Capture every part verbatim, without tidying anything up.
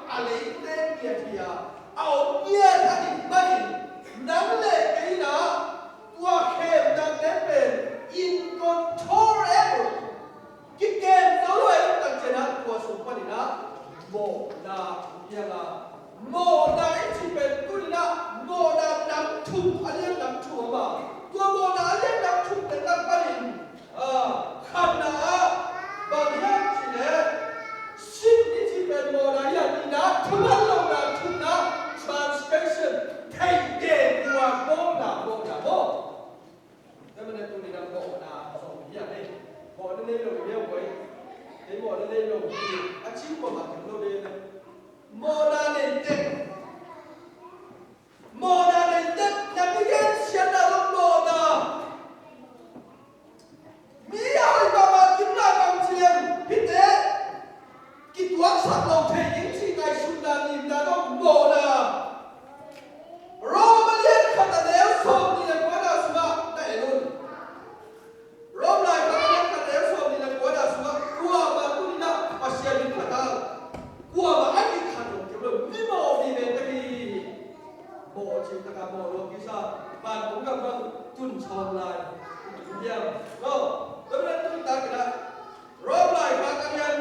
a leite ngiat hi a, a om ngiat ahih manin nang le kei in ah tua khemnate pen incontrollable, kikem zo lo a, i tak ciangin ah tua sung panin ah mawhna hong piang a, mawhna i cih pen tuni-in ah mawhna nam thum, a lian nam thum a om a, tua mawhna a lian nam thum teng lam panin, ah, khatna ah bang hiam cih leh sin i cih pen mawhna hi a, nihna thuman lohna, thumna transgression, theih gen, tua mawhna, mawhna maw. Tua manin tuni-in ah mawhna zong hi a, hei, mawhna nei lo hi a, hei, mawhna nei lo hi a, ci kuamah khen lo hi a. Mawhna nei teh, mawhna nei teh, na mi gensiatna zong mawhna. Mi a hoih mahmah kim lai bang ci leng hihte kituaksak lo thei ding cih ngaihsutna, nihna zong mawhna. Rom a lian khat a neu sawmnih le kuana sungah na en un. Rom laikhak a lian khat a neu sawmnih le kuana sungah kuamah tuni-in ah Pasian min phat hang, kuamah a nih khat zong kei lo, mi mawh vive ka hi. Mawh cih takah mawh lo kisa, vantung gam bang tun sawn lai. Diam. Lo, tua manin tuni tak in ah Rom laikhak a lian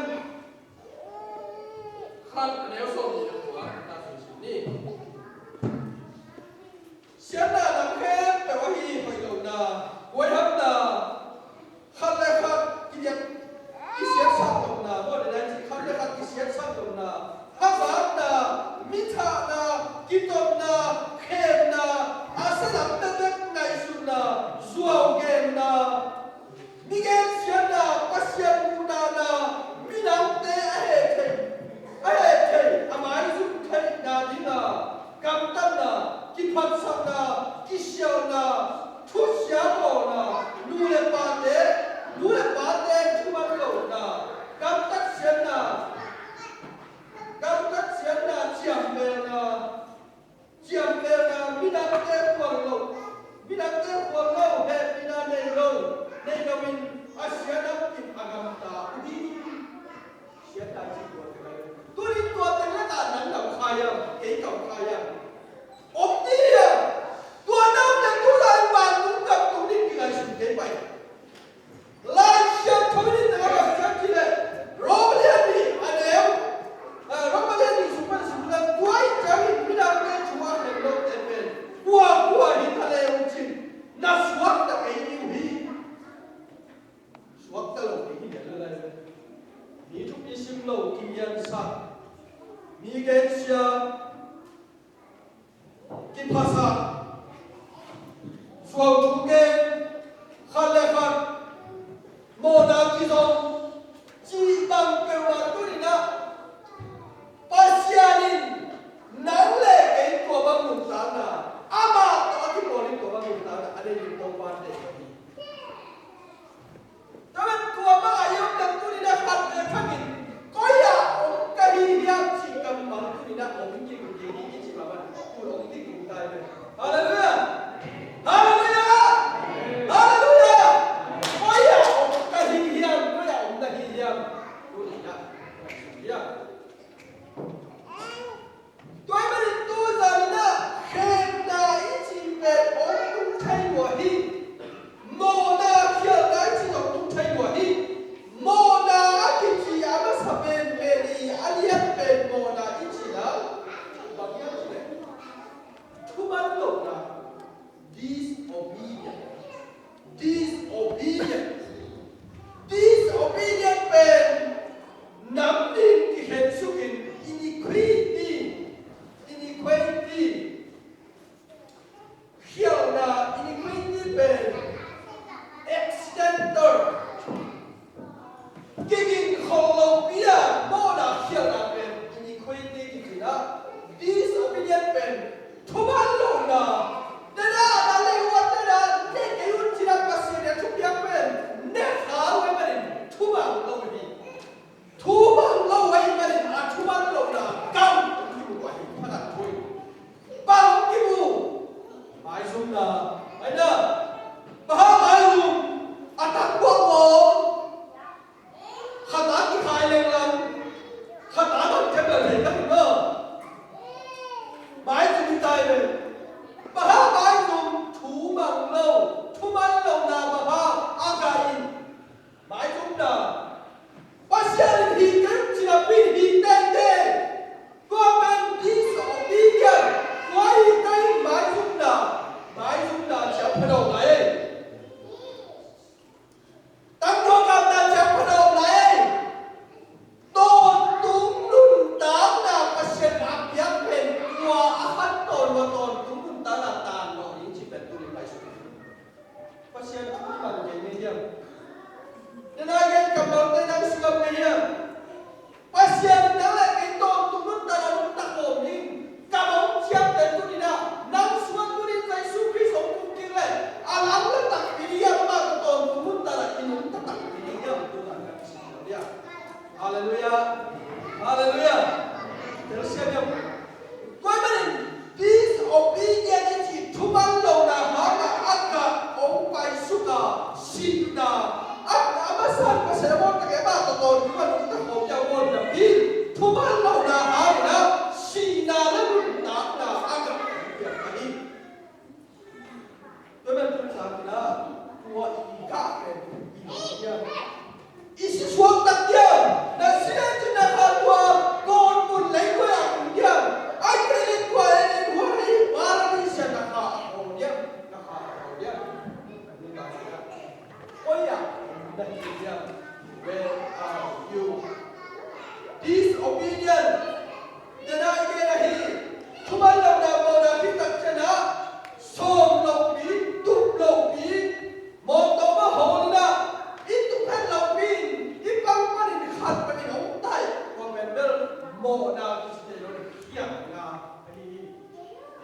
khat a neu sawmnih le kua, na sungsim ni. Siatna nam khempeuh ahi hoih lohna, huaihamna, khat le khat kidiak, kisiatsak lohna, maw, le nai ci, khat le khat kisiatsak lohna, hazatna, mithahna, kitotna, khemna, a salam bekbek ngaihsutna, zuau genna, mi gensiatna, Pasian muhdahna, midangte a heh thei, a heh thei, a maizum theihna dinga gamtatna, kiphatsakna, kisialhna, thusia bawlna, nu le pate, nu le pate thuman lohna, gamtat siatna, gamtat siatna, ciamvelna, ciamvelna, midangte khual lo, midangte khual lo, hehpihna nei lo, nei lo in a sia nam in a gamta uh hi. Siatna ci tua teng a, tuni tua teng lakah nang lau kha hiam, kei kau kha hiam? Om ding hiam? Tua nam le tulai vantung gam tung ding kingaihsun kei pai. Lai Siangtho in na lau siam ci leh, Rom lian nih a neu, ah, Rom lian nih sung pan sung leh, tua ih ciangin midangte thu a khen lote pen kua kua hi ta le uh cin, na suakta kei ding uh hi. Suakta lo ding hi, a lai. Mi thupi sim lo, kimiansak, mi gensia, kiphasak, zuau thu gen, khat le khat mawhna kizong, cih bang peuhmah tuni-in ah Pasian in nang le kei tua bang nuntakna, amah tawh a kipawl in tua bang nuntakna a nei ding Topa te hi. Tua ban tua bang a i om leh tuni-in ah khat le khat in koi ah om ka hi hiam cih kammal tuni-in ah om kik ding hi, i cih mah bang, tu om kik ding tai ve.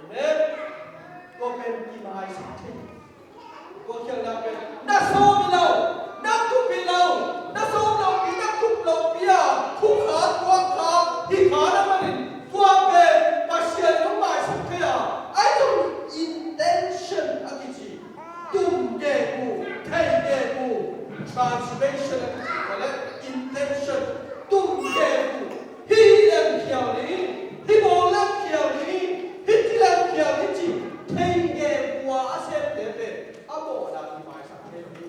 Amen. Tua pen kimaisak thei. Tua khialhna pen na sawm hi lo, na kup hi lo, na sawm lopi, na kup lopi a, khukha, tuakkha, hihkha na manin tua pen Pasian in hong maisak thei a, ahi zong intention a kici. Tum gegu, thei gegu, translation a kici, tua le intention, tum gegu, hih leng khial ni, hih bawl leng khial ni, hih ci leng khial ni ci, thei gegu a a semte pen a mawhna kimaisak thei lo hi.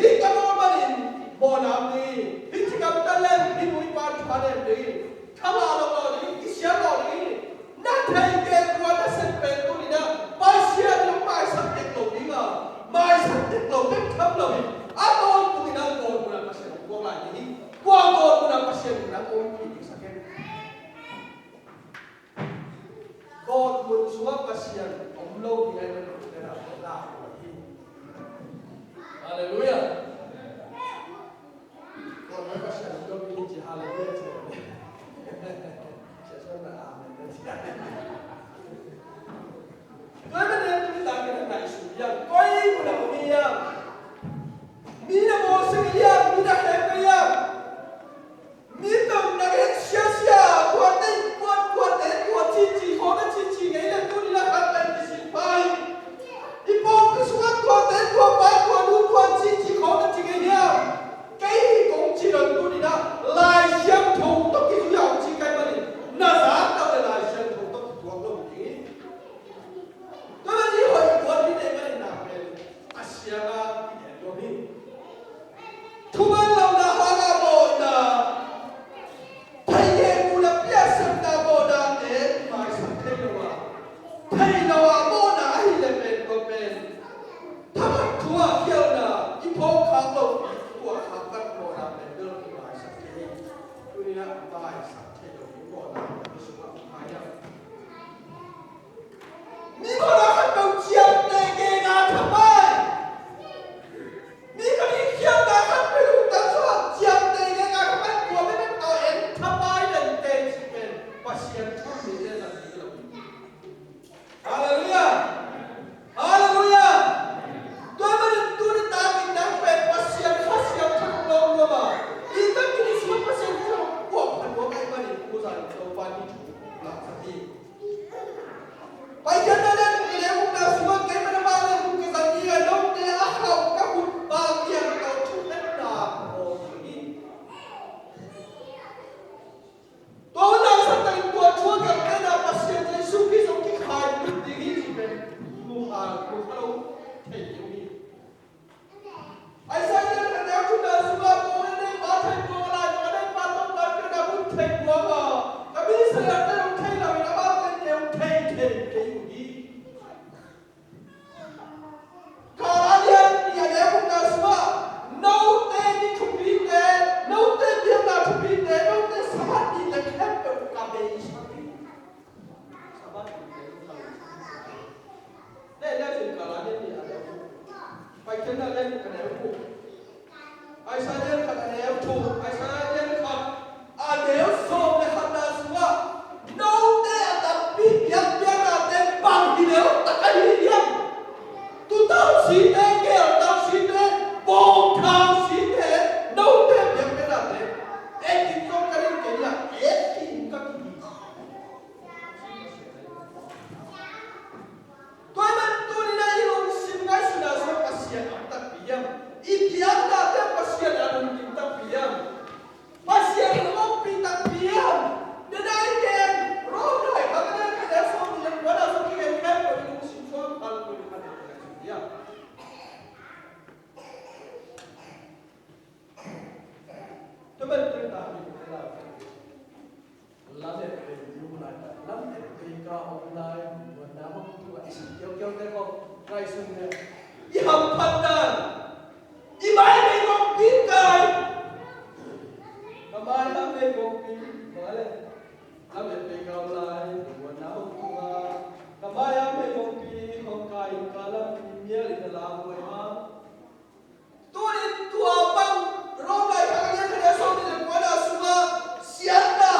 Hih ka bawl manin mawhna om ding hi. Hih ci kamtan leng hih nu hih pa thu a nem ding hi. Kha ngah lo lo ding hi, kisiat lo ding hi. Na thei gegu a na sem pen tuni-in ah Pasian in hong maisak tek lo ding a, maisak tek lo bek tham lo hi. A tawntung in ah gawtmun ah Pasian hong puak lai ding hi. Tua gawtmun ah Pasian in hong ompih ding sa ken. Gawtmun sungah Pasian om lo ding ahih manin, halleluiah. Gawtmun Pasian om lo ding ci, halleluiah ci. Siasuan na amen na ci. Tua ahih manin tuni takin a ngaihsun hiam? Koi mun ah om hiam? Mi na mawhsak hiam? Mi na khem hiam? Mi tawh na gen siasia, tuate kuat, tuate tua cici, khawng na cici ngei le tuni-in a khat pen kisin pai. I pawlpi sungah tuate tua pa, tua nu, tua cici, khawng na ci ngei hiam? Kei kong ci lo tuni-in ah Lai Siangtho tawh kizui a hong ci ka hih manin na zak tak le Lai Siangtho tawh kituak lo ding hi. Tua ahih manin hoih tuan hi ding ahih manin na pen a siang a kigen nuam hi. Thuman lohna hanga mawhna, thei gegu a piaksakna mawhnate maisak thei lo a, thei lo a mawhna ahih leh pen tua pen thaman thu a khialhna, i phawk khak lopi, tua khak vat mawhna pen bel maisak thei hi. Tuni-in ah maisak thei lo ding mawhna i sungah om hiam? Mi mawhna khat peuh ciamteh genga thapai. Mi khat i khialhna khat peuh lungtang sungah ciamteh genga thapai, tua bek tawh en thapai lente cih pen Pasian thu mite na ding lo. Halleluiah. Halleluiah. Tua manin tuni takin nang pen Pasian Kha Siangtho lo lo ma. I tak kini sungah Pasian Kha Siangtho puak pha nuam ahih manin, tua zan Topa ni thu laksak hi. Paikhiatna lian guk, ka neu gukna sungah keimah na mah lian guk ka zang ding a, note a khauh ka khut bang lian tawh thungetna bawl ding hi. Tua hun a zang takin tua thu a gelhte na Pasian Jesu Khrist hong kikhai lut ding hi cih pen mu kha, mu kha lo thei ding hi. Isaiah lian khat neu thumna sungah, kong a neipa thei buang a, lai kong a neipa tawh lai piakna mun thei buang a, ka mi Israelte hong thei lo in amau teng hong thei thei kei uh hi. Kala lian nih a neu gukna sungah, note ni thupite, note biakna thupite, note Sabbath nite khempeuh ka beisak hi. Sabbath nite ka beisak hi. Tua ahih manin Kala lian nih a neu guk, Paikhiatna lian nih a neu guk, Isaiah lian khat a neu thum, Isaiah lian khat a neu sawm le khatna sungah, note a tampi biakpiaknate bang hi neu tak ahi hiam? Tutau site, geltau site, bawngthau site, note biakpiaknate, ei, kei zong ka ring kei a, ei, kei ka ki. Tua ahih manin tuni-in ah i lungsim ngaihsutna sungah Pasian a om takpi hiam? I biaknate Pasian a lungkim takpi hiam? Pasian in hong ompih takpi hiam? Tua ahih manin Rom laikhak a lian khat a neu sawmnih le kuana sung kigen khempeuh i lungsim sungah phalpui khat in ngaihsun hiam? Tua ahih manin tuni-in ah i lungsim Lamet pei, lamet pei ka om lai, muanna hong tung a, i sim kiaukiaute ko ngaihsun le i hamphatna, i mai mei kong pin kai. Ka mai a mei kong pin, bang a le? Lamet pei ka om lai, muanna hong tung a, ka mai a mei kong pin, hong kai in ka lam pin mial in a lam buai ha. Tuni tua bang Rom laikhak a lian khat a neu sawmnih le kuana sungah siatna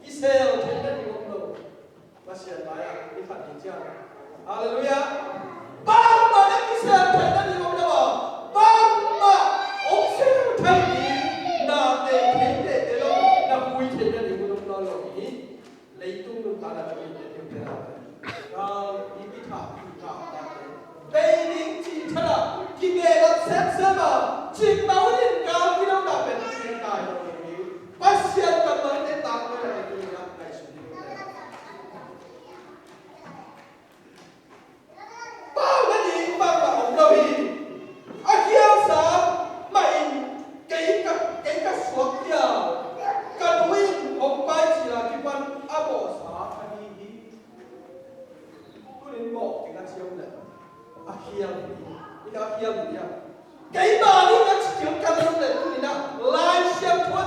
Kisel theihna ding om lo. Pasian mai-ah i khat ding ciang. Halleluiah. Bangmah na kisel theihna ding om lo a, bangmah hong sel thei ding na tei thei tei te lo, na hui theihna ding om lo lo hi. Leitung nuntakna ka mite thei te lo. Gal i kitha kitha te. Bei ding cih thadah kibehlap semsem a, cikmah hunin gal kidona pen kikai lo hi. Pasian kammal te tangkona te tu-in ah ngaihsun ding uh te. Pau nading bangmah om lo hi. A khialsa mah in kei ka, kei ka suak khial, ka nu in hong pai cil a kipan a mawhsa ka hi hi. Tunin mawh kei ka ciam leh a khial hi. I ka khial hi a. Keimah ding a ci kil ka lo leh tunin ah Lai Siangtho a